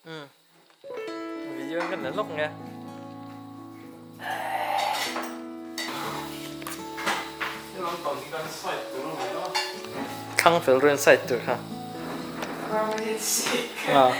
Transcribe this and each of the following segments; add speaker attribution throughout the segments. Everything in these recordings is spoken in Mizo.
Speaker 1: Umm video kan la lawk nge. Thlang fel ruin side tur kha. Ah.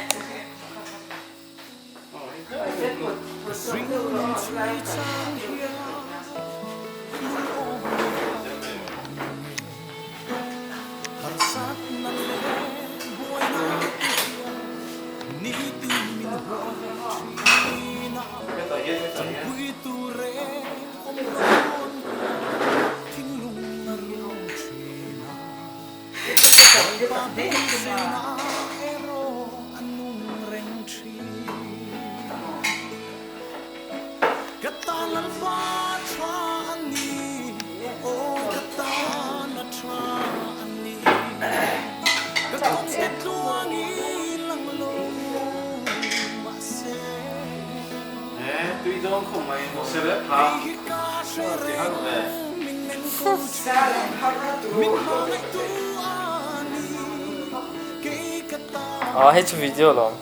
Speaker 1: Ah hei chu video lawm.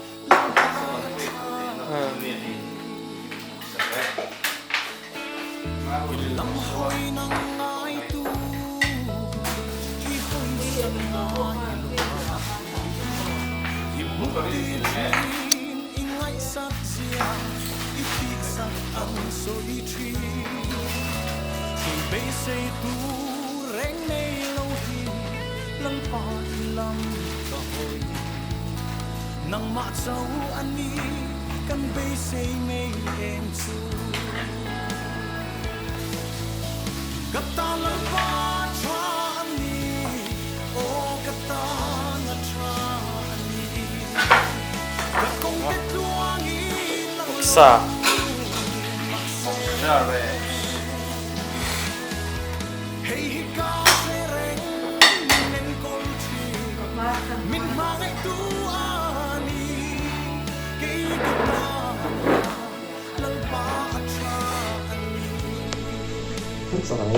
Speaker 1: Sa.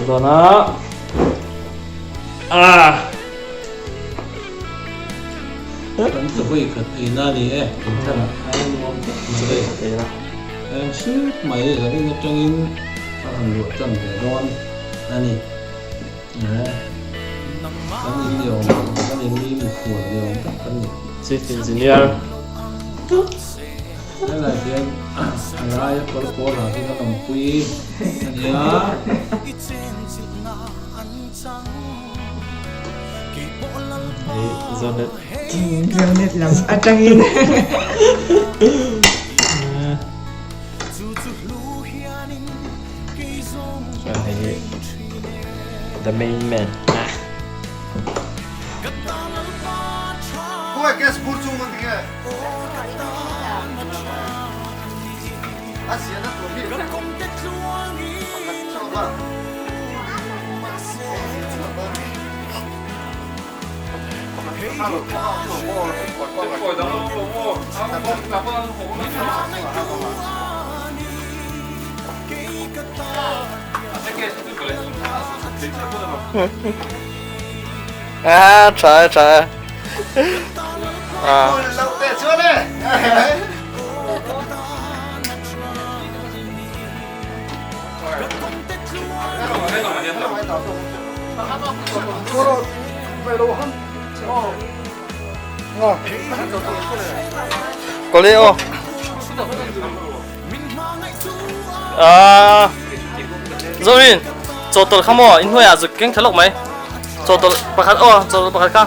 Speaker 1: Dawn a ah
Speaker 2: Kan chawi khat eina a ni e inthlak ah a nuam tak mai eng sut mai zanin atangin a rawn luah tan ve dawn a ni kan in ni awm kan in mi mikhual ni awm tak kan ni.
Speaker 1: Chief Engineer.
Speaker 2: Helai hian a laia kawr pawl ah hian a awmpui a nia.
Speaker 1: Hei Zonet.
Speaker 3: Zonet lam atangin.
Speaker 1: Chuan hei hi the main man. Ah, tha e, tha e. Ah. Có lẽ ô. À. Zorin, chawtawlh kha maw in hnuaiah zuk keng tha lawk mai. Chawtawlh pakhat aw, chawtawlh pakhat kha.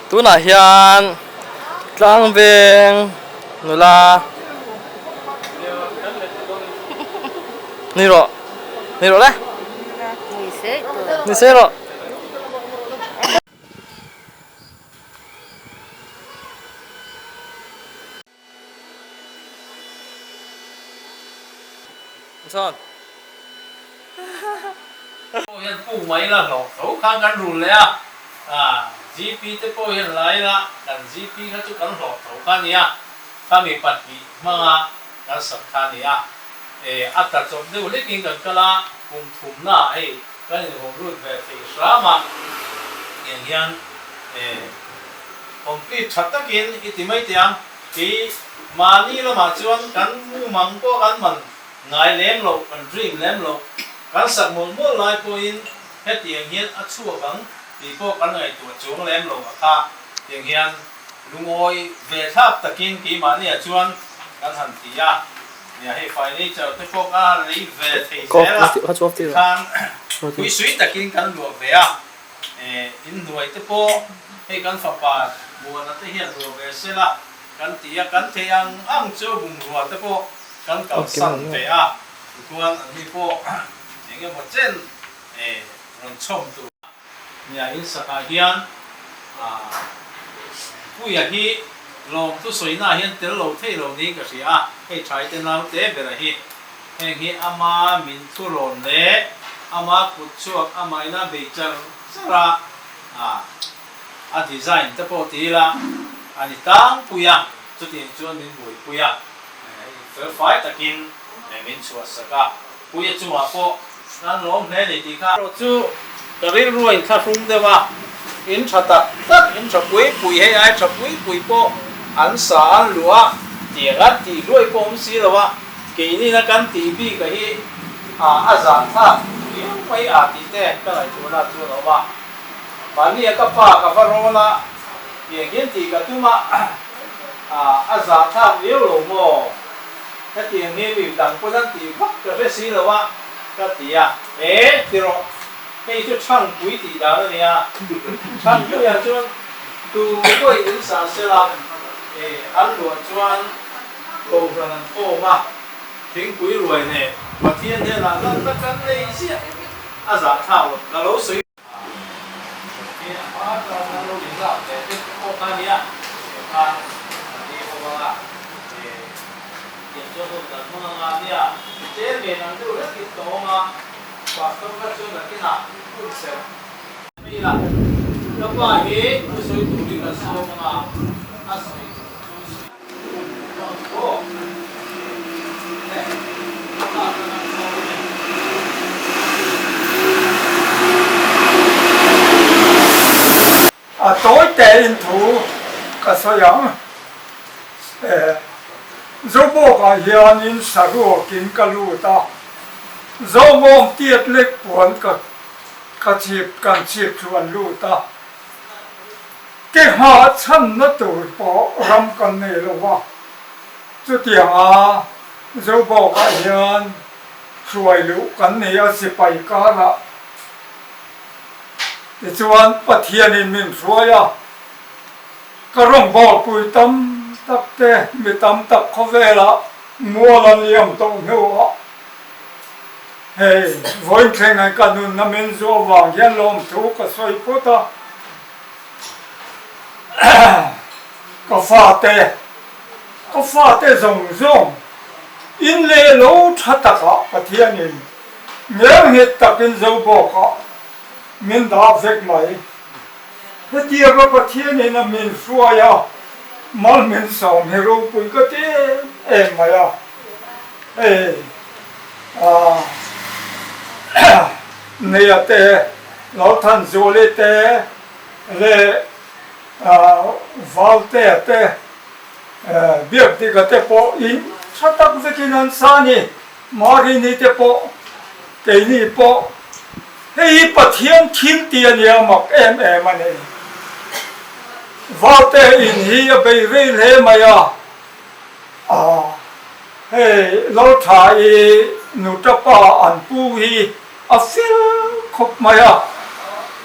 Speaker 1: Tunah hian tlangveng nula. Nui rawh. Nui rawh le. Nui sei rawh. Chuan.
Speaker 2: Pawh hian puk mai ila hlawh tho khan kan rul leh a, ah GP te pawh hian la ila kan GP kha chu kan hlawh tho kha nia, khami pahnih hmanga kan sak kha nia, e a tla chawp deuh hlekin kan kal a, kum thumna ah hei kan inhawm lut ve thei hram a, tiang hian e complete tha takin i ti mai teh ang, kei mahni lamah chuan kan mumang pawh kan man Ngai lem loh, kan dream lem loh, kan sak mawlh mawlh lai pawhin hetiang hian a chhuak ang tih pawh kan ngaihtuah chuang lem lo a kha. Tiang hian lungawi ve thlak takin keimahniah chuan kan han ti a, nia hei furniture te pawh ka han lei ve thei zel a, tikhan puisui takin kan luah ve a, inhnuai te pawh hei kan fapa Muana te hian luah ve sela kan ti a, kan thei ang ang chu bungrua te pawh kan kalsan ve a, tichuan an ni pawh eng emaw chen rawn chhawm tur a nia. In sakah hian Puia hi lawmthu sawina hian tel lo thei lo niin ka hria a, hei thai te nau te bera hi heng hi ama min thu rawn leh ama kut chhuak ama ina bei char char a, a design te pawh ti ila a ni tlangpui a, chutiang chuan min buaipui a. Fel fai takin min chhuahsak a, Puia chungah pawh kan lawm hle ni tih kha. Erawh chu ka rilru a inthlahrung deuh a, in tha tak tak, in tha pui pui, hei ai tha pui pui pawh an sa an luh a, tiang an tih hluai pawh awm si lo a, keinina kan tih bik a hi a zah thlak riau mai a tih te ka ngaihtuahna chu an awm a. Mahnia ka pa ka va rawn a, tiang hian tih ka tum a, a zahthlak viau lo maw? Hetiang hi mi dang pawn an tih vak ka hre si lo a, ka ti a. E, ti rawh, hei chu Thangpui tih dan a nia, Thangpuiah chuan tu pawhin in sa sela, e, an luah chuan kohhran an kawm a, thingpui ruai nen Pathian hnenah lanna kan nei ziah, a zahthlak lo, ka lo sawi.
Speaker 4: A tawi tein thu ka sawi ang. Zobawkah hianin saruakin ka lut a, Zawmawm tiat lek puan ka chip kan chip chu an lut a. Ke nghah chhanna tur pawh ram kan nei lo va, chutianga Zobawkah hian hruai luh kan nei a sipai karah. Tichuan Pathianin min hruai a, ka rawngbawlpui tam tak te mi tam tak khawvelah mual an liam tawh hnuah hei vawiin ka nunna min zuah vang hian lawmthu ka sawi phawt a. Ka fate, ka fate zawng zawng in leh lo tha takah Pathianin ngelnghet takin zo bawkah min dah vek mai. Hetianga Pathianin a min hruai a, mal min sawm hi ropui ka ti em em mai a. Hei Neia te, Lalthanzuali te leh Valtea te, Biakdika te pawh in tha tak vekin an sa a ni. Marini te pawh, keini pawh hei hi Pathian thil tih a nia mak em em a ni. Valtea in hi a bei rei hle mai a. Hei Laltha i nuta pa an pu hi a fel khawp mai a,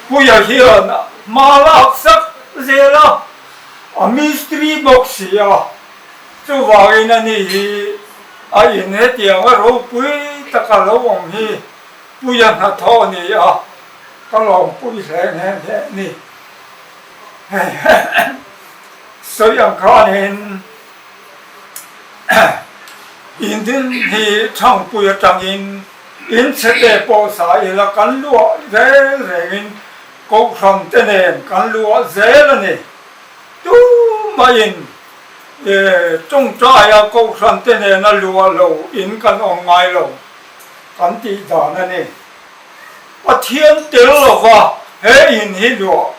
Speaker 4: Puia hian hma lak sak zel a, a mistri bawk si a, chuvangin ani hi a in hetiang a ropui taka lo awm hi Puia hnathawh a ni a, ka lawmpui hle nghe nghe a ni. Sawi ang khanin in din hi Thangpui atangin in chhete pawh sa ila kan luah zel rengin Kohhran te nen kan luah zel a ni. Tumahin tawngtaia Kohhran te nena luah lo in kan awm ngai lo kan tih dan a ni. Pathian tel lova he in hi luah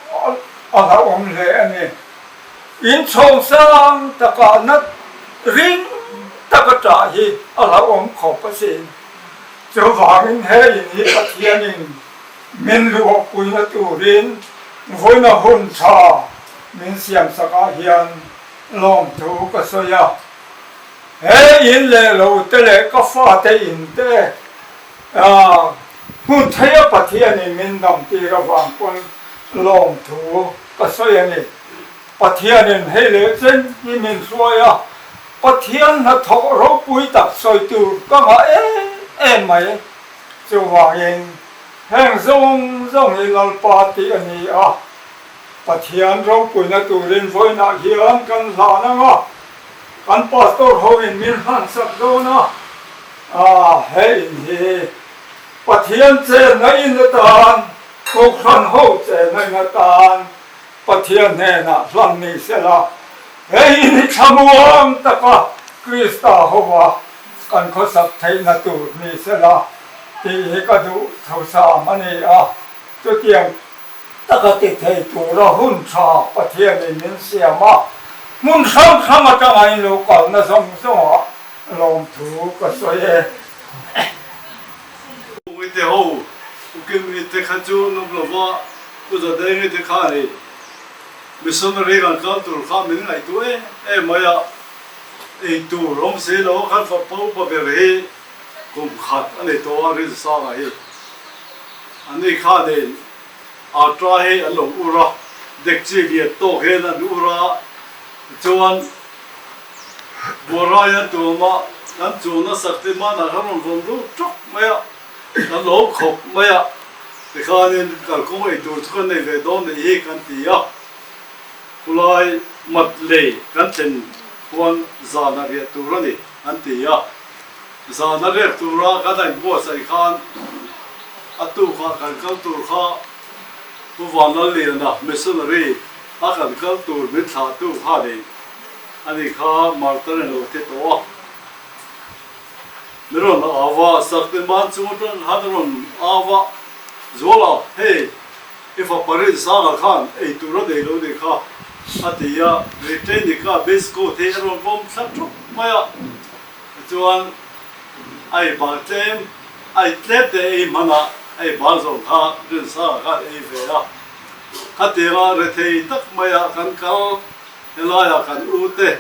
Speaker 4: a hlauhawm hle a ni. In chhawng sang takah nat ring taka ṭah hi a hlauhawm khawp asin. Chuvangin he in hi Pathianin Min luahpuina turin vawiina hun tha min siamsakah hian lawmthu ka sawi a. He in leh lo te leh ka fate in te hmun theia Pathianin min damtir avang pawn lawmthu ka sawi a ni. Pathianin hei leh chen hi min hruai a, Pathian hnathawh ropui tak sawi tur ka ngah em em mai. Chuvangin, heng zawng zawng hi Lalpa tih a ni a, Pathian ropuina turin vawiinah hian kan hlan ang a, kan pastor hoin min hlansak dawn a, ah, he in hi Pathian chenna in atan, Kohhran ho chenna in atan Pathian hnenah hlan ni sela, he in hi thlamuang taka Krista hova kan khawsak theihna tur ni sela tih hi ka duh thosam a ni a, chutiang taka ti thei tura hun tha Pathianin min siam a, hmun hrang hrang atanga in lo kalna zawng zawngah lawmthu ka sawi e.
Speaker 5: Pu te ho, Pu Kim te kha chu an awm lova, Pu Zadengi te kha a ni. Missionary kan kal tur kha min ngaihtuah em em mai a. Ei tur awm si lo a khan fapa upa ber hi kum khat a nei tawh a Rinsanga hi. An ni khan in atra hi an lo ur a, dekchi lian tawk hian an ur a, tichuan buarai an tuam a, kan chuan a sak te hmanah khan rawn vawm deuh tawk mai a, kan lo khawp mai a, tikhanin kalkawng ei tur chu kan nei ve dawn nih hi kan ti a. Khulai mat lei kan thlen khuan zan a riah tur a ni an ti a, zan a riak tura kan a inbuatsaih khan a tukah kan kal tur kha Pu Vanlalliana missionary a kan kal tur min thlahtu kha a ni a ni kha Martar in lo thi tawh a, mi rawn au a, Saktiman chung atang khan a rawn au a, Zuala hei I fapa Rinsanga khan ei tur a nei lo nih kha, a ti a, Britannica biscuit hi a rawn vawm thla thup mai a, tichuan a ei bal tlem, a ei tlem te ei hman a, a ei bal zawng kha Rinsanga khan ei ve a. Khatianga rethei tak maia kan kal helaiah kan u te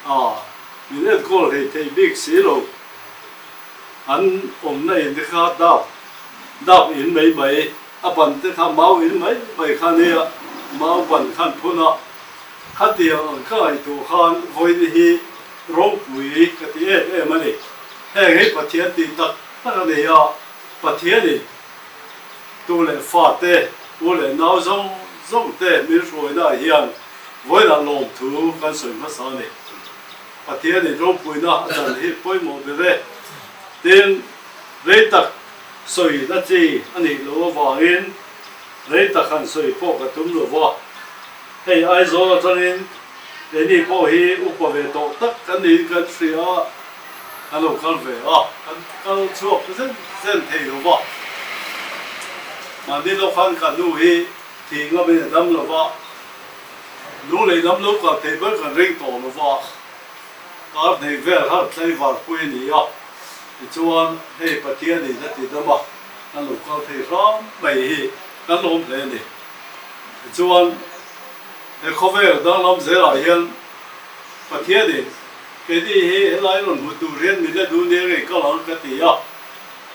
Speaker 5: a min enkawl hlei thei bik si lo, an awmna in te kha dap dap in mai mai. A ban te kha mau in mai mai kha nia, mau ban khan phun a, khatiang ang ka ngaihtuah khan vawiin hi ropui ka ti em em a ni. Heng hi Pathian tih tak tak a ni a, Pathianin tu leh fa te, u leh nau zawng zawng te min hruaina ah hian vawiinah lawmthu kan sawi hmasa a ni. Pathianin ropuina a chan hi pawimawh ber e. Tin, rei tak Sawi na chi a nih loh avangin rei tak han sawi pawh ka tum lo va, hei Aizawl atangin keini pawh hi upa ve tawh tak kan niin kan hria a, kan lo kal ve a, kan kal chhuak zen zen thei lo va, mahni lawk khan ka nu hi thih ngamin a dam lo va, lunglei lam lo kal thei ber kan ring tawh lo va. Kar hnih vel har tlaivar pui a ni a, tichuan hei Pathianin a ti dam a, kan lo kal thei hram mai hi kan lawm hle a ni. Tichuan he khawvel danglam zelah hian Pathianin keini hi helai rawn hmu tur hian min la duh nia ngei kal ang ka ti a,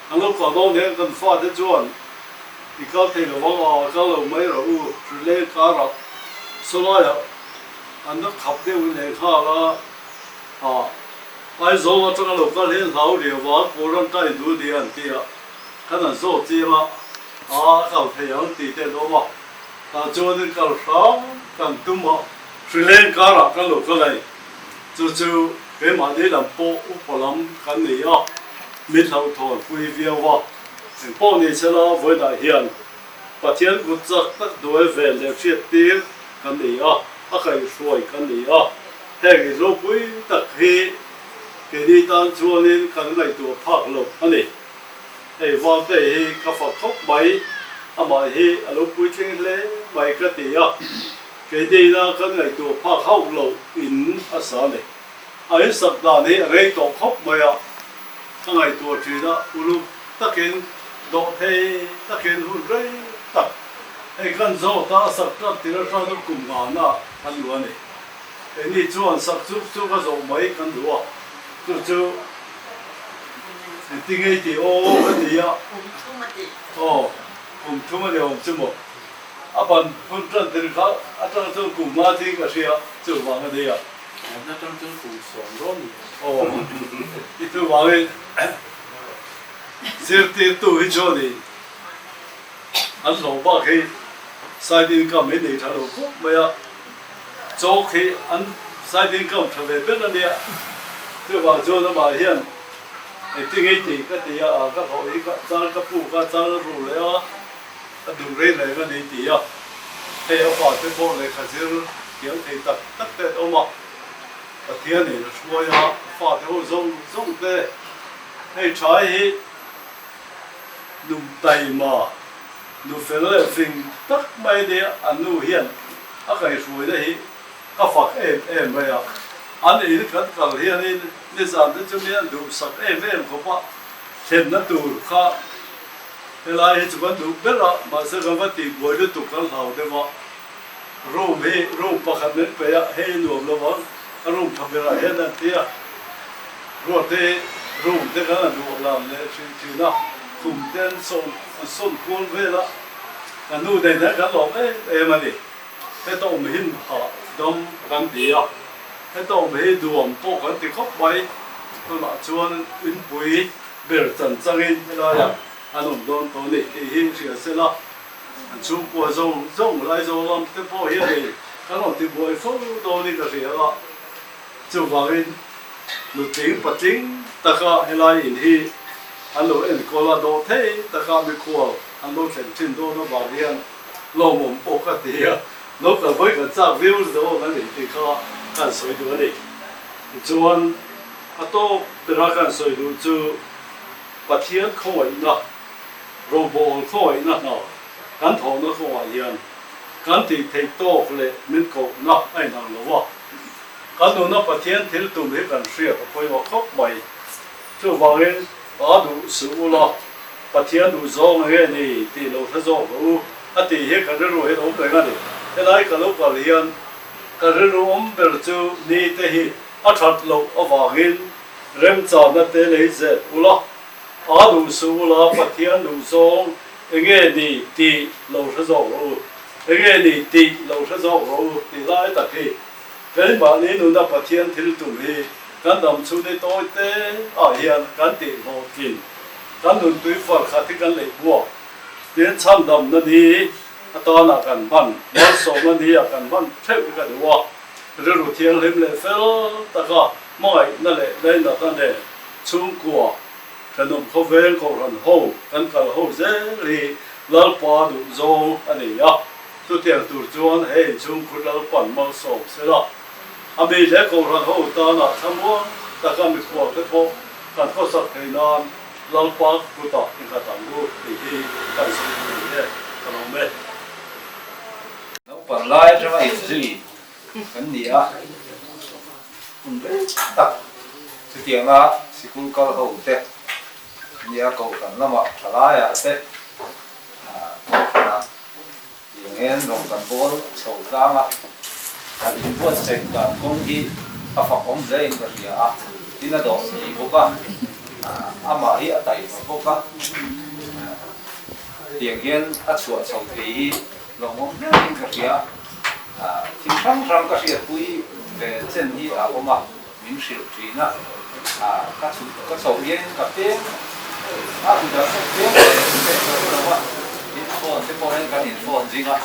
Speaker 5: kan lo kal dawn hian kan fate chuan i kal thei lo vang a, kal lo mai rawh u, rileng karah sawlaiah An la khap deuh leh nghal a, ah Aizawl atanga lo kal hian hlau riau a, quarantine duh nia an ti a, kan han zawt chiang a, aa a kal thei ang tih te an awm a, tah chuanin kal hram kan tum a, hrileng karah kan lo kal a ni. Chu chu keimahni lam pawh upa lam kan ni a, min hlauhthawn pui viau a, engpawh ni sela vawiinah hian Pathian kut chak tak hnuai vel leh hriat tir kan ni a, a kaihhruai kan ni a. Heng in ropui tak hi keini tan chuanin kan ngaihtuah phak lo a ni. Hei Valte hi ka fak khawp mai, amah hi a lo puitling hle mai ka ti a, keiniina kan ngaihtuah phak hauh lo in a sa a ni. A insak dan hi a rei tawh khawp mai a, ka ngaihtuah thin a, uluk takin dawh thei takin hun rei tak hei kan zawt a, a sak tan tir atang chu kum ngana kan duh a ni. Keini chuan sak chuk chuk a zawh mai kan duh a, chu chu engtin nge i tih aw ka ti a, aw kum thum a ni awm chu maw, a ban hun tan tir kha atang chuan kum nga tih ka hria chuvang a nia.
Speaker 2: Awmna tang chuan kum sawm dawn ni.
Speaker 5: Aw i chuvangin zirtirtu hi chuan i an hlawh bak hi side income hi nei tha lo khawp mai a, chawk hi an side income tha ve ber a nia, chuvang chuan amah hian engtin nge i tih ka ti a, ka hlawh hi ka chal ka puk a, chal a ru leh a, a duh rei reng a ni ti a, hei a fate pawh lehkha zir thiam thei tak tak te an awm a, Pathian in a hruai a, a fate ho zawng zawng te hei tha hi nu taima, nu fel leh fing tak mai a nia, an nu hian a kaihhruaina hi ka fak em em mai a, an in kan kal hianin nizan te chu mi an duhsak em em khawp a, thlenna tur kha Helai hi chu kan duh ber a, mahse kan va tih buai lutuk kan hlau deuh a. Room hi room pakhat min pe a, hei nuam lo vang, a room tha berah hian an ti a. Ruate room te kan han duh lam leh hrih thin a, khum te an sawn an sawn kual vel a, kan nu nen hian kan lawm em em a ni. Heta awm hin hah dam kan ti a, heta awm hi nuam pawh kan ti khawp mai, tunah chuan inpui Ber chan changin helaiah an awm dawn tawh a ni tih hi hria se la, an chhungkua zawng zawng Laizawl lam te pawh hian ei kan rawn ti buai fo dawn in ka hria a, chuvangin nutling patling taka helai in hi an lo enkawl a, dawh thei taka mikhual an lo thlen thin dawn avang hian lawmawm pawh ka ti a, lo kal vawi kan chak viau zawng a ni tih kha kan sawi duh a ni. Tichuan. A tawp bera kan sawi duh chu Pathian khawngaihna, rawngbawl khawngaihna hna kan thawhna kawngah hian kan tih theih tawk leh min kohna a inang lo a. Kan nuna Pathian thil tum hi kan hriat a pawimawh khawp mai. Chuvangin a duh suh ula, Pathian duh zawng nge ni tih lo hre zawk rawh u a tih hi ka rilru hian awm reng a ni. Helai ka lo kal hian ka rilru awm ber chu ni te hi A that loh avangin remchana te lei zel ula, a duh suh ula, Pathian duh zawng enge ni tih lo hre zawk rawh u, enge ni tih lo hre zawk rawh u tih lai tak hi keimahni nuna Pathian thil tum hi kan dam chhun i tawi te ah hian kan tih hlawhtlin kan nuntui far khat hi kan leih buak tin chhandamna ni atana kan hman malsawmna ni ah kan hman theuh hi ka duh a. Rilru thianghlim leh fel taka hmangaihna leh lainatna nen chhungkua thenawm khawveng kohhran ho kan kal ho zel hi Lalpa duh zawng a ni a. Chutiang tur chuan he inchhungkhur Lalpan malsawm sela, a mi leh kohhran ho tana thlamuang taka mikhual te pawh kan khawsak thei nan Lalpa kutah inkhat ang u tih hi kan sawi duh a ni e. Ka lawm e.
Speaker 6: Naupang lai atanga inzui kan ni a, hun rei tak chutianga sikul kal ho te nia kohhran lamah thalaiah te kohhranah tiangin rawng kan bawl chho tlang a, kan inbuatsaih dan kawng hi a fakawm hle in ka hria a, tin a dawh thei bawk a, amah hi a taihma bawk a, tiang hian a chhuah chho thei hi Lawmawm hlein ka hria. Thil hrang hrang ka hriatpui ve chen hi a awm a, min hrilh thin a. Ka chhuk ka chhoh hian ka peng a duh dan pawh peng ve ve ka hre lo a, tin phone te pawh hian kan in phone zing a,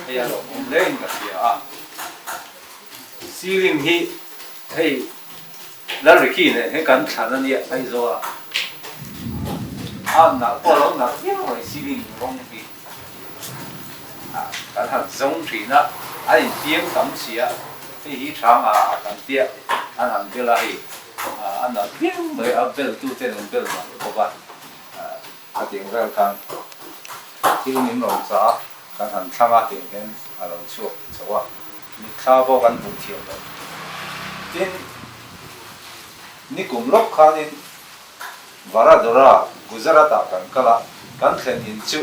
Speaker 6: hei a lawmawm hle in ka hria a. Ceiling hi hei Lalriki nen hian kan thlan a nia Aizawl a, a nalh pawh a lo nalh viau mai ceiling rawng hi kan han zawng thin a, an inpiang tam si a, hei hi tha nga ah kan tia an han bel a hei a nalh viau mai a bel tu ten an bel nalh bawk a, khatiang vel khan thil min rawn chah a kan han thlang a tiang hian a lo chhuak chho a, mitthla pawh kan hmuh thiam loh tin nikum lawk khanin Varadora, Gujarat ah kan kal a, kan thlen in chu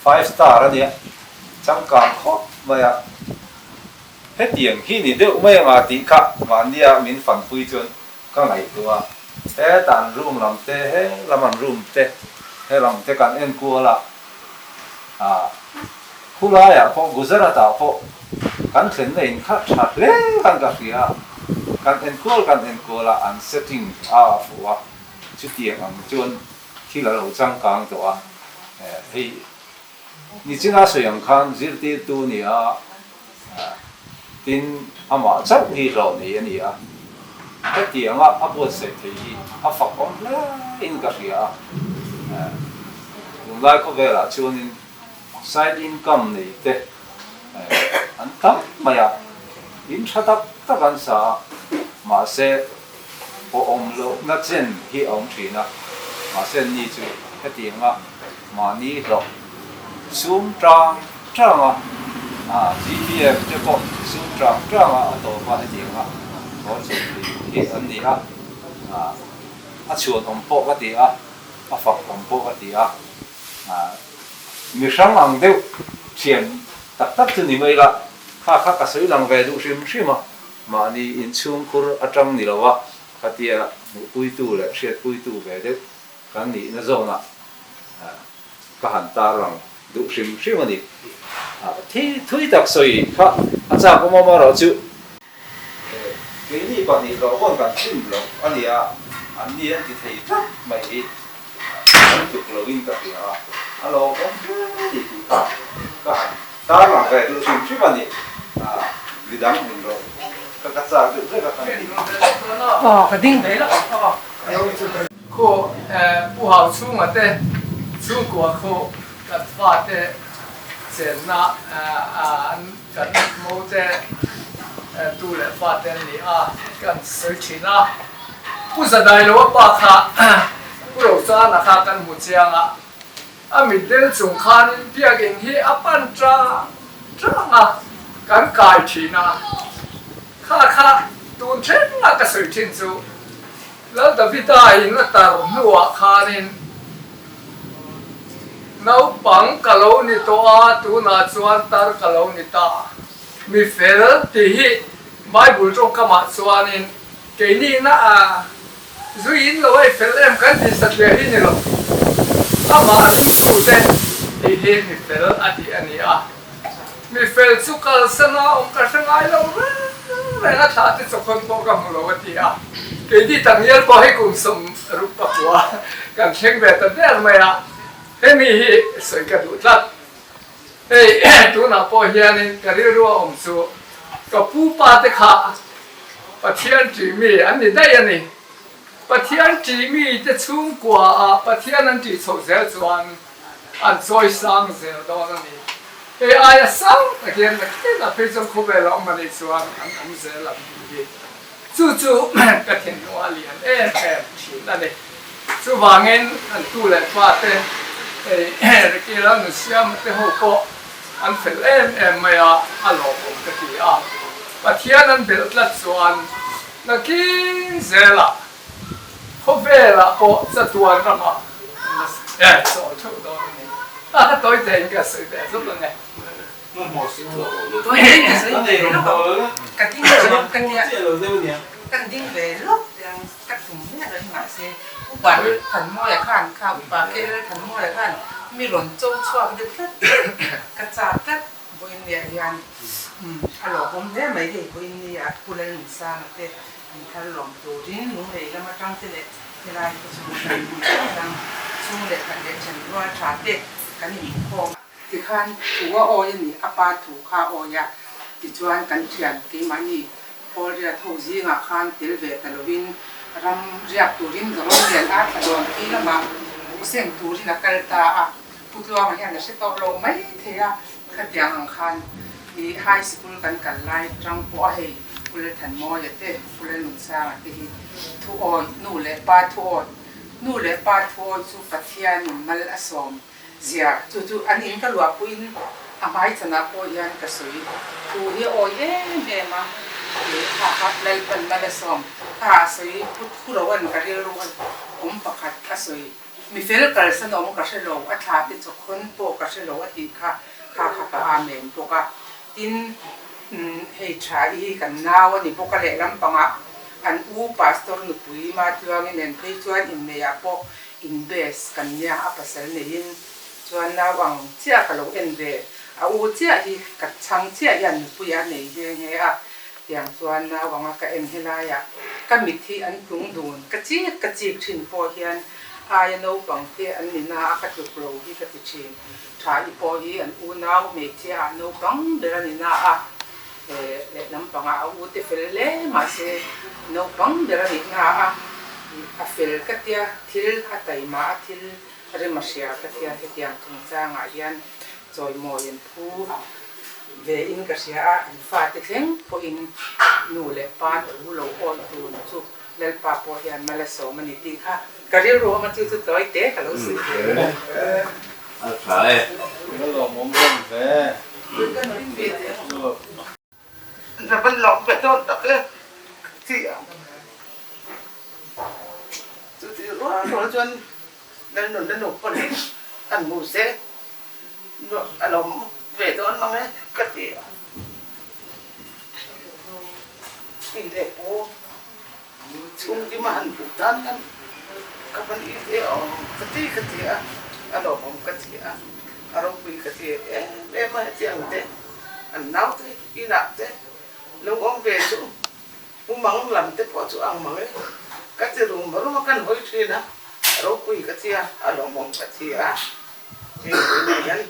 Speaker 6: five star a nia, changkang khawp mai a, hetiang hi ni deuh mai anga tih kha mahnia min fanpui chuan ka ngaihtuah a, heta an room lam te, he lam an room te, he lam te kan en kual a, ah khulaiah pawh Gujarat ah pawh kan thlenna in kha tha hle khan ka hria a, kan enkual kan enkual a, an setting a a fuh a, chutiang ang chuan thil a lo changkang tawh a, hei nichina sawi ang khan zirtirtu a ni a, tin amah chauh hi hlawh nei a ni a, hetianga a buatsaih thei hi a fak awm hle in ka hria a, tunlai khawvelah chuanin Side income nei te an tam mai a, in tha tak tak an sa a, mahse awm lohna chen hi a awm thin a, mahse ni chu hetianga mahni hlawh sum tang tang a, GPF te pawh sum tang tang a a tawp a hetianga kawr chhun thei hi an ni a, a chhuanawm pawh ka ti a, a fakawm pawh ka ti a. Mi hrang ang deuh thian tak tak chu ni mai la, kha kha ka sawi lang ve duh hrim hrim a, mahni inchhungkhur atang ni lo a, khatia hmuhpuitu leh hriatpuitu ve deuh kan nihna zawnah ka han tarlang duh hrim hrim a ni. Thi thui tak sawi kha a chak awm awm erawh chu. Keini pahnih hlawh pawn kan tlin loh a nia, anni an ti thei tlat mai hi an tluk loin ka hria a, a lawmawm hle ni tih kha ka han tarlang ve duh hrim hrim a ni, midang min rawh ka ka chak deuh vek a kan ti.
Speaker 7: Aw ka ding ve lawk aw. Khu Pu Hau chhunga te chhungkua khu kan fate chenna an Kan mo te tu leh fa te an ni a, kan sawi thin a. Pu Zadai lo a pa kha Pu Rochana kha kan hmu chiang a, a mitdel chung khanin biakinn hi a pan tang tang a, kan kai thin a. Kha kha tun thleng a ka sawi thin chu Lal Davida in a tar hnuah khanin Naupang ka lo ni tawh a, tunah chuan tar ka lo ni ta. Mi fel tih hi Bible tawngkamah chuanin keini na a zui in lo ei fel em kan tih satliah hi ni lo. Amah ringtute tih hi mi fel a tih a ni a. Mi fel chu kalsan a awm ka hre ngai lo reng reng a, thlah te chawkhawn pawh ka hmu lo a ti a. Keini Daniel pawh hei kum 69 kan thleng ve ta der mai a, hemi hi sawi ka duh tlat. Hei tunah pawh hianin ka rilru a awm chu ka pu pa te kha Pathian ṭih mi an ni daih a ni. Pathian ṭih mi te chhungkua ah Pathian an ṭih chhoh zel chuan an chawi sang zel dawn a ni. Hei aia sang tak hian nakinah phei chuan khawvel a awm a nih chuan an awm zel ang tih hi chu chu ka thinlung a lian em em thin a ni. Chuvangin an tu leh pa te hei Ricky Lalnunsiama te ho pawh an fel em em mai a, a lawmawm ka ti a. Pathian an belh tlat chuan nakin zelah Khawvelah pawh chatuan ramah chawl theuh dawn a ni. A tawi tein ka sawi ve zuk ang e.
Speaker 3: Tawi tein ka sawi ve lawk ang. Ka ding ve lawk ka nia. Ka ding ve lawk te ang ka tum miah lo hi mahse upa Thanmawia khan kha upa KL Thanmawia khan mi rawn cho chhuak deuh tlat ka chak tlat. Vawiin niah hian a lawmawm hle mai hei vawiin nia Pu Lalnunsanga te an thar lawm turin Lunglei lam atang te leh helai khaw chhung atang hmun hrang hrang chhung leh khat leh then rual tha te kan inhmukhawm a. Tikhan thu a awi a ni, a pa thu kha a awi a, tichuan kan thian keimahni Pawl riat ho zingah khan tel ve ta lovin ram riak turin Dawrawlian a thla dawn khi lamah buhseng turin a kal ta a, Pu Tluanga hian a hre tawh lo mai thei a, khatiang ang khan i high sikul kan kal lai tang pawh a hei Pu Lalthanmawia te, Pu Lalnunsanga te hi thu awi nu leh pa thu awi, nu leh pa thu awi chu Pathianin mal a sawm Zia, chu chu an in ka luah puiin a hmai chanah pawh hian ka sawi. Thu hi a awi em em a, eh kha kha Lalpan Malasawm kha a sawi phut khuroan ka rilru a awm pakhat a sawi. Mi fel kalsan awm ka hre lo, a thla te chawkhawn pawh ka hre lo a tih kha kha kha ka amen bawk a. Tin, hei tha i kan nau a ni bawk a lehlam pangah an u Pastor nupui Matluangi nen phei chuan inneihah pawh In best kan nia a pasal neiin chuan nau ang chiah ka lo en ve, a u chiah hi ka chhang chiah hian nupui a nei nghe nghe a, tiang chuan nau anga ka en helai ah ka mit hi an tlung dun ka chik ka chik thin pawh hian aia naupang te an ni na a ka tluk lo hi ka ti thin, tha i pawh hi an unau hmeichhia ah naupang ber a ni na a, lehlam pangah a u te fel hle mahse naupang ber a nih na a a fel ka tia thil a taima a thil rem a hria ka tia hetiang chungchangah hian chawimawi an phu ve in ka hria a an fate thleng pawhin nu leh pa thu lo awi tun chu Lalpa pawh hian mal a sawm a ni tih kha ka rilru awm a chu chu tawi te ka lo sawi ve.
Speaker 8: A tha e.
Speaker 2: Ka lawmawm hlawm hle.
Speaker 9: Ka van lawm ve dawn tak e ka ti a. Chuti rual rual chuan Lalnun na nu pawn an hmu se a lawm ve dawn mang e ka ti a. Pi leh pu chhungkima han hmuh dan khan ka van i ve aw ka ti ka ti a, a lawmawm ka ti a, a ropui ka ti em em a hetiang te an naute inah te lo awm ve chu pu mang lam te pawh chu ang mang e ka ti rum rum a kan hawi thin a, a ropui ka ti a, a lawmawm ka ti a. Hei tunah hian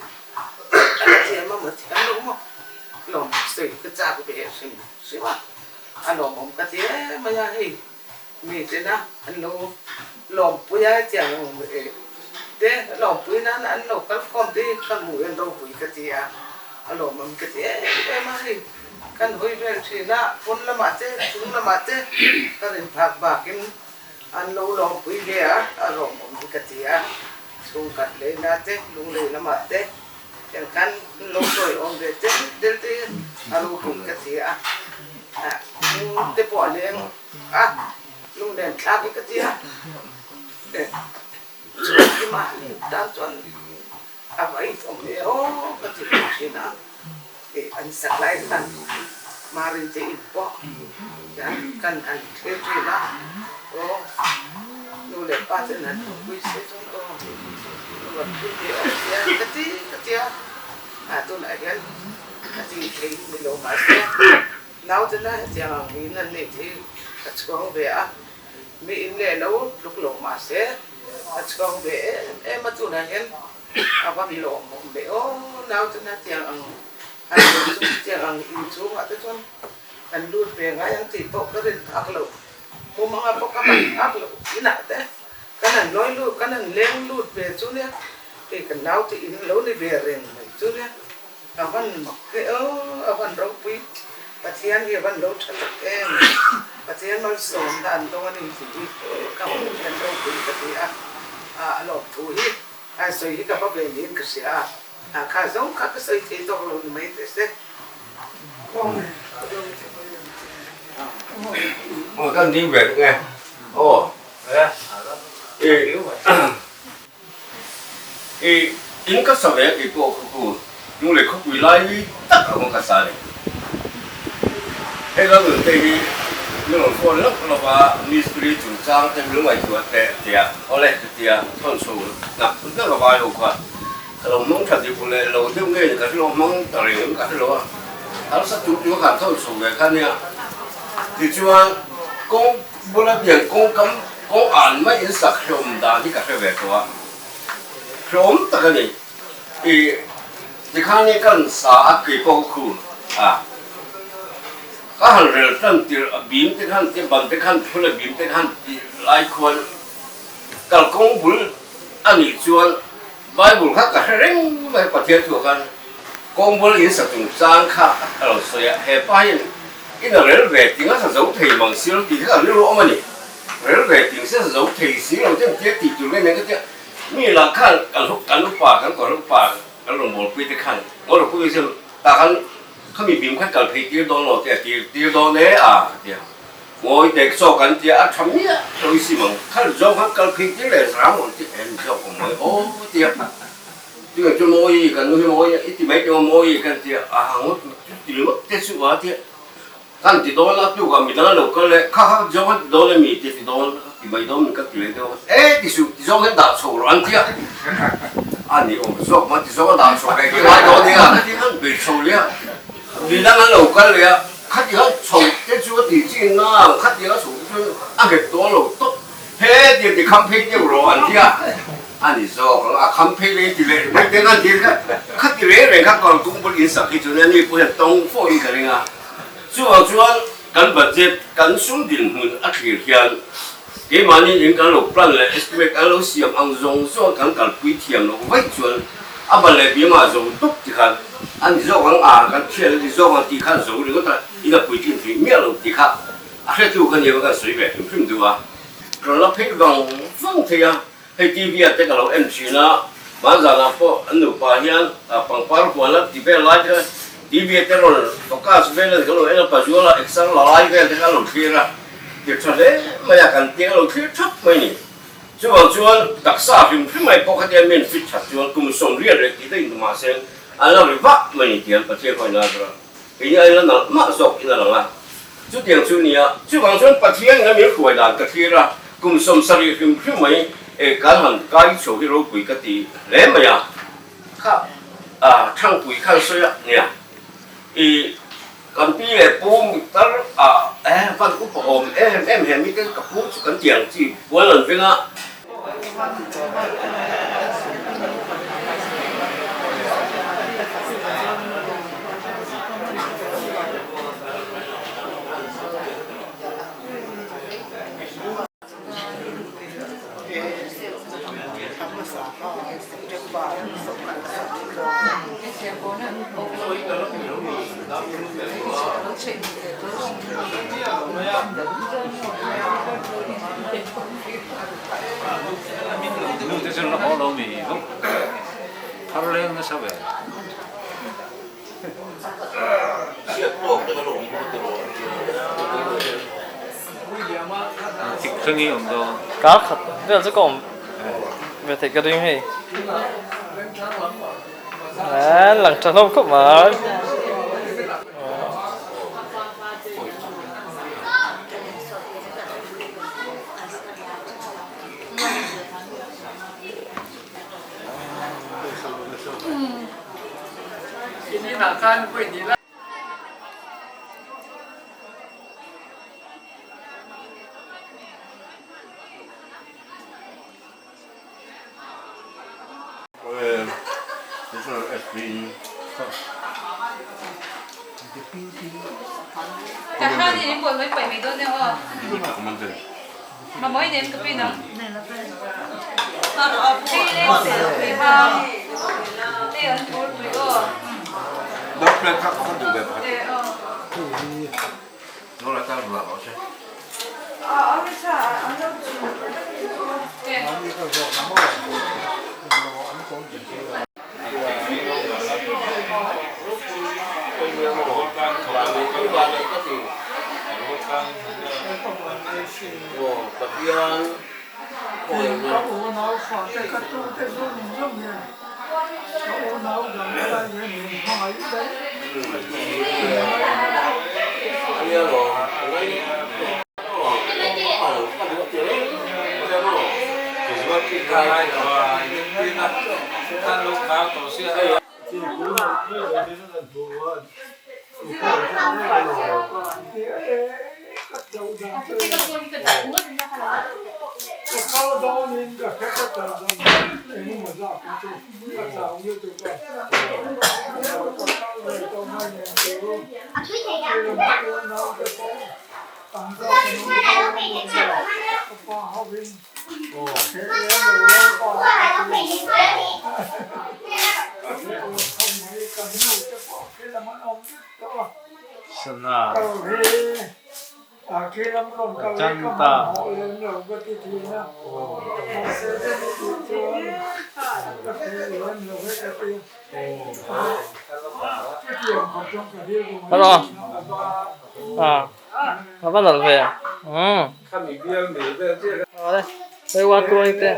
Speaker 9: a thiam a maw thiam lo maw lawm sawi ka chak ve hrim hrim a, a lawmawm ka ti em mai a, hei mi tena an lo lawmpui a hetiang te lawmpui nan an lo kal khawm te hi ka hmuh hian ropui ka ti a, a lawmawm ka ti em em a, hei kan hawi vel thin a, pawn lamah te chung lamah te ka rin phak bakin an lo lawmpui ve a, a lawmawm hi ka ti a. Chhungkhat leina te, lunglei lamah te hian khan lo sawi awm ve tel tel te hi a ropui ka ti a, lung te pawh a leng a, lunglen thlak hi ka ti a, chhungkima tan chuan a vai awm ve aw ka ti ve thin a, an sak lai khan Marin te in pawh hian kan han thlir thin a, aw nu leh pa ten han thawkpui se chuan aw rawn pui ve awm sia ka ti ka tia, a tunah hian ka ti thei ni lo mahse nautena hetiang ang in an nei thei ka chhuang ve a, mi in leh lo tluk lo mahse ka chhuang ve em em a tunah hian A va lawmawm ve aw, nau chu na tiang ang an lut chu tiang ang in chhungah te chuan kan lut ve ngai ang tih pawh ka rin phak lo, mumanga pawh ka man phak lo inah te kan han lawi lut kan han leng lut ve chu nia hei kan nau te in lo ni ve reng mai chu nia a van mak ve aw, a van ropui Pathian hi a van lo tha tak em, Pathian malsawmna an dawng a ni tih hi ka hmuh hian ropui ka ti a, a lawmthu hi. A sawi hi ka va ve niin ka hria a, a kha zawng kha ka sawi thei tawk lo ni mai teh se.
Speaker 8: Aw kan ding ve nge aw i i in ka sa ve a kei pawh kha khu lunglei khawpui lai tak ang ka sa ni hei lalnun te hi min rawn phone lawk lawk a mistiri chungchang te min ngaihtuah teh tia awle chutia thawn chho nak nak a vai ho kha. Ka lo hmang tha dik leh lo deuh nge ni ka hre lo, hmang ta reng em ka hre lo a, harsa tur chu ka han thawn chho ve kha nia. Tichuan kawng bula pian kawng kam kawng an mai in sak hrehawm dan hi ka hre ve tawh a, hrehawm tak a ni. I tikhan hi kan sa a kei pawh ka khu a, ka han rel tan tirh a bim te khan te ban te khan phul a bim te khan tih lai khuan kalkawng bul a nih chuan Bible kha ka hre reng mai Pathian thu khan kawng bul in sa chung chang kha a lo sawi a, he pa hian in a rel ve ting a sa zo thei mang si lo tih kha kan rilru awm a ni. Rel ve ting se sa zo thei si lo ten tia tih tur nge nen ka tia mi lah khan kan kan upa kan kawr upa kan rawngbawlpui te khan ngaw ropui chu tah khan Khami bim khan kal phei tir dawn lo te a tir tir dawn e a ka ti a. Ngawi tek zawk an tia a tha miah lo i sim ang. Khan zawk khan kal phei tir leh zam ang ti em zawk awm mai aw ti a. Tunge chu mawi kan nu hi mawi i ti mai teh maw mawi kan ti a a ngawt chu ti ringawt te chu a ti a. Kan ti dawn a tukah midang an lo kal leh kha kha zawk an ti dawn emi ti ti dawn ti mai dawn min ka ti leh deuh a e ti suh ti zawk hian dah chho rawh an ti a. A ni awm zawk man ti zawk a dah chho leh ngai dawn nia ka ti khan bei chho leh a midang an lo kal leh a khati khan chho te chu a tih chi nang khati a chho te chuan a nghet dawn lo tawp he tiang ti kham phei deuh rawh an ti a a ni zawk ang a kham phei leh ti leh mai te khan ti kha khati reng reng kha kalkung bul in sak hi chuan ani pawh hian tawng fawh in ka ring a chuvang chuan kan budget kan sum dinhmun a thlir hian Keimahni in kan lo plan leh estimate an lo siam ang zawng zawng kan kalpui thiam loh vaih chuan a ban leh bima zo dup ti khan a ni zawk ang a kan thian a ni zawk ang tih khan zo ringawt a in a puitlin thei miah lo tih kha a hretu kha nia kan sawi ve hrim hrim duh a. Ka la phei vang vang thei a, hei TV ah te ka lo en thin a, hmanzanah pawh an nupa hian pangpar huan a ti vel lai te kha TV ah te rawn focus vel a ni ka lo en a, Pazuala exer la lai vel te kha a lo thlir a. Tir tha hle mai a, kan tiang a lo thlir thap mai ni. Chuvang chuan taksa hrim hrim mai pawh khatia min fit that chuan kum 80 leh tih daih tumah sen an la ri vah mai ni tiang Pathian khawi nan tura kei ni a la nalh mah zawk in a lang a. Chutiang chu nia, chuvang chuan Pathian in a min hruai dan ka thlir a, kum 70 hrim hrim mai e kan han kai chho hi ropui ka ti hle mai a. Kha Thangpui khan sawi a nia i. Kan pi leh pu mitar ah eh van upa awm em em he mite ka pu chu kan tiang chi puan an veng a.
Speaker 1: Kar khat vel chu ka awm ve theih ka ring hei. Aaa lang tha hlawm khawp mai.
Speaker 4: chauh dan chu ka kal dawnin ka hre ka kal dawn engemaw zat hi chu ka chau lutuk a, ka kal ve tawh mai nen chu rilru unau te pawh tam zawk an awm tho a ni ka pa hovin ka theh lem lo lalpa ka ti ka theh lo tho mai kan nu te pawh khi lam an awm vek tawh a.
Speaker 2: Sana.
Speaker 4: Kal hi a khi lam rawn kal hi ka hmanhmawh lem lo ka ti thin a, mahse ka ni tih chuan ka theh lem lo he ka ti a, chutiang kha chuan ka rilru mai thin a.
Speaker 1: A va nalh ve umm. Hei wa tuai te.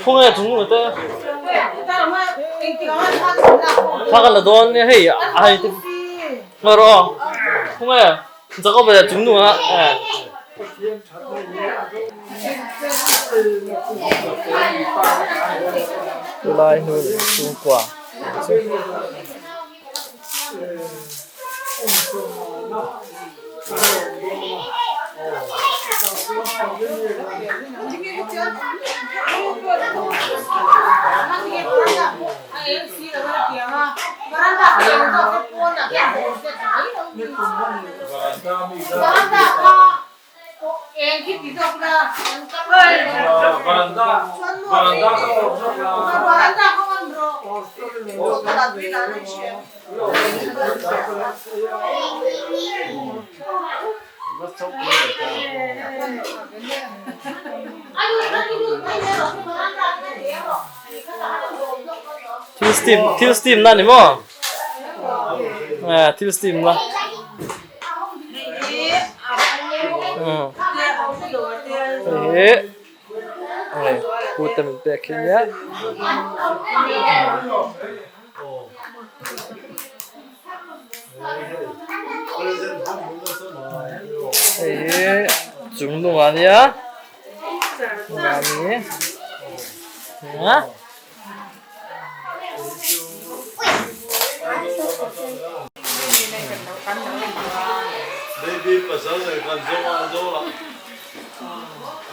Speaker 1: Phung e chung te thla kan la dawn nia hei a hei te ngawi rawh aw phung e Jacob a chung nu a e. Tulai hnu leh chhungkua chu. Thil steam thil steam na ni maw thil steam na. Hei hi pute min pek khi nia. Hei hi chung nung a nia mahni a.
Speaker 5: Baby pasal nei khan zawng a zo la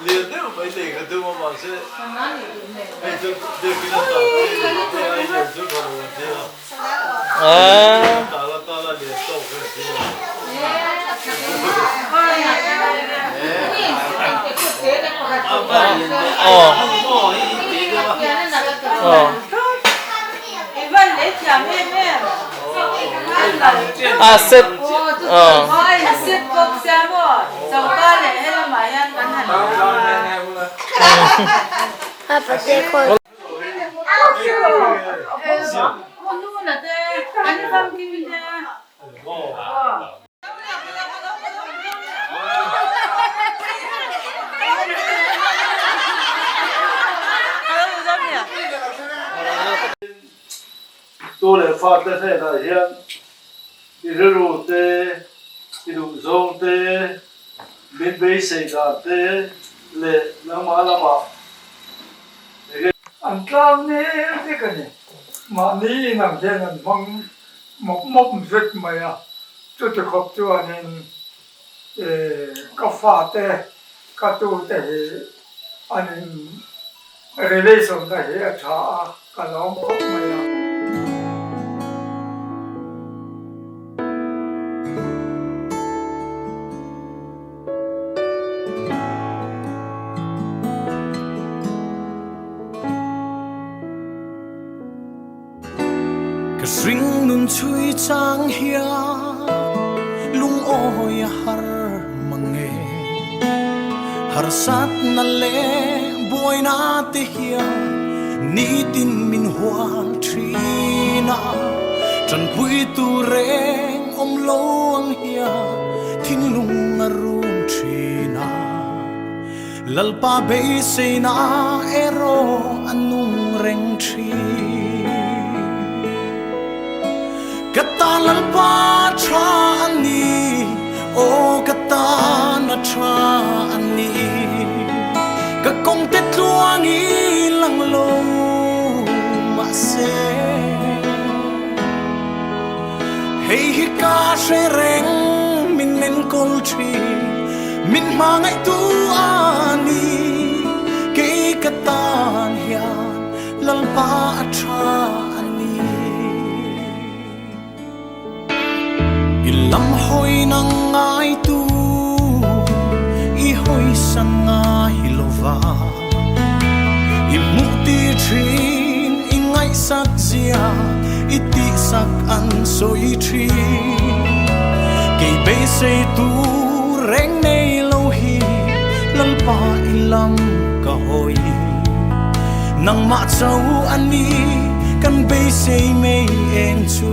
Speaker 5: lian deuh mai nei kha deuh a mahse hei chu biakin a tan hei ai lian chu tha lo an ti a tala tala lian tawk hi an ti a.
Speaker 1: A set
Speaker 5: Tu leh fate hnenah hian i rilru te, i duhzawng te, min beisei dan te leh nangmah lamah
Speaker 4: An tlang nel vek a ni. Mahni inang hian an hmang mawp mawp vek mai a, chuti khawp chuanin ka fate ka tute hi an in relation na hi a tha a, ka lawm khawp mai a.
Speaker 10: Ka hring nun chhui chang hian lungawi a har mang e. Harsatna leh buaina te hian nitin min hual thin a. Tanpuitu reng awm lo ang hian thinlung a rum thin a. Lalpa beiseina erawh a nung reng thin. Ka tan Lalpa tha a ni, aw ka tan a tha a ni. Ka kawngte tluang i lang lo mahse, hei hi ka hre reng min enkawl thin, min hmangaihtu a ni. Kei ka tan hian Lalpa a tha a ni. I lam hawi nang ngaitu i hawi san ngai lova, i hmuh tir thin i ngaihsak zia i tihsak an sawi thin. Kei beisei tur reng nei lo hi Lalpa i lam ka hawi. Nangmah cho a ni kan beisei mei eng chu.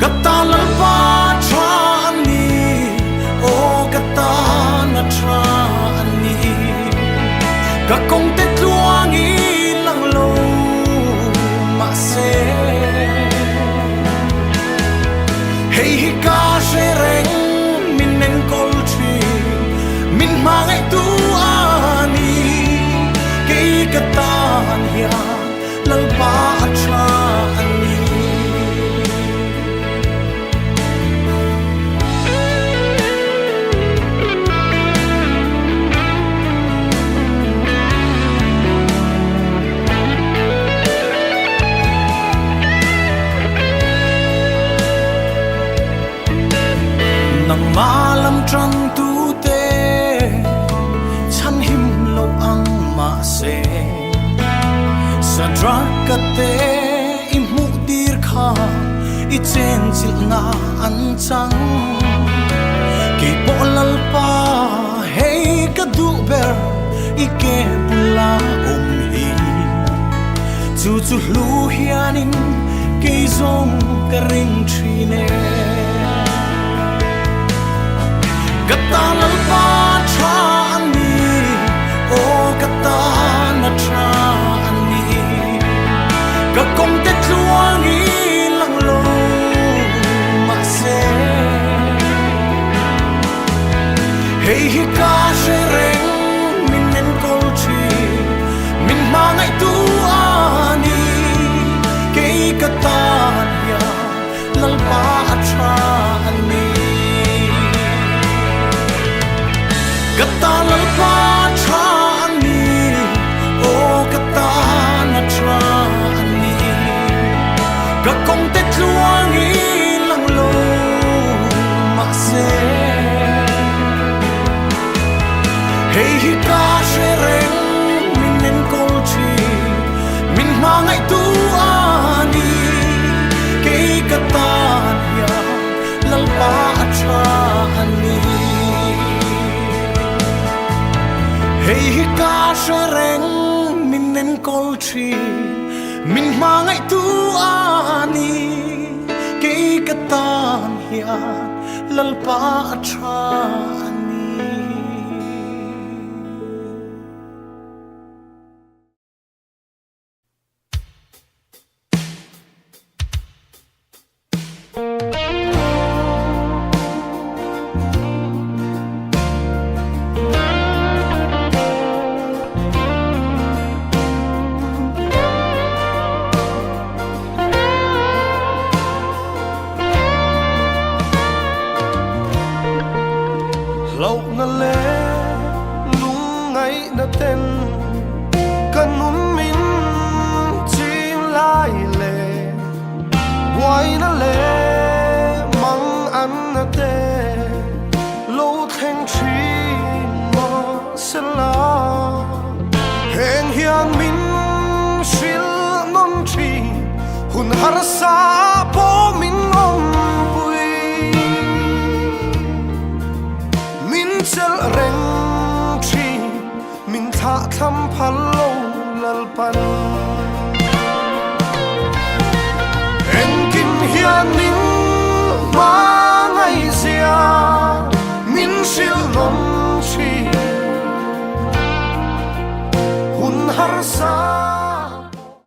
Speaker 10: Ka tan Lalpa tha a ni, aw ka tan a tha a ni. Ka kawngte tluang i lang lo mahse, hei hi ka hre reng min enkawl thin, min hmangaihtu a ni. Kei ka tan hian Lalpa a tha a ni. Nangmah lam tangtute chhanhim lo ang mahse, Sadraka te i hmuh tir kha i chenchilhna an chang. Kei pawh Lalpa hei ka duh ber i ke bula awm hi. Chu chu hlu hianin kei zawng ka ring thin e. Ka tan Lalpa tha a ni, aw ka tan a tha a ni. Ka kawngte tluang i lang lo mahse, hei hi ka hre reng min enkawl thin, min hmangaihtu a ni. Kei ka tan hian Lalpa a tha a ni. Ka tan Lalpa tha a ni, aw ka tan a tha a ni. Ka kawngte tluang i lang lo mahse, hei hi ka hre reng min enkawl thin, min hmangaihtu a ni. Kei ka tan hian Lalpa a tha a ni. Hei hi ka hre reng min enkawl thin, min hmangaihtu a ni. Kei ka tan hian Lalpa a tha a ni.
Speaker 11: Hlauhna leh lungngaihna ten ka nun min chim lai leh buaina leh mang anna te lo thleng thin mahsela heng hian min hrilh nawn thin hun harsa pawh min awmpui. Min chelh reng thin, min thlah thlam phal lo Lalpan. sa.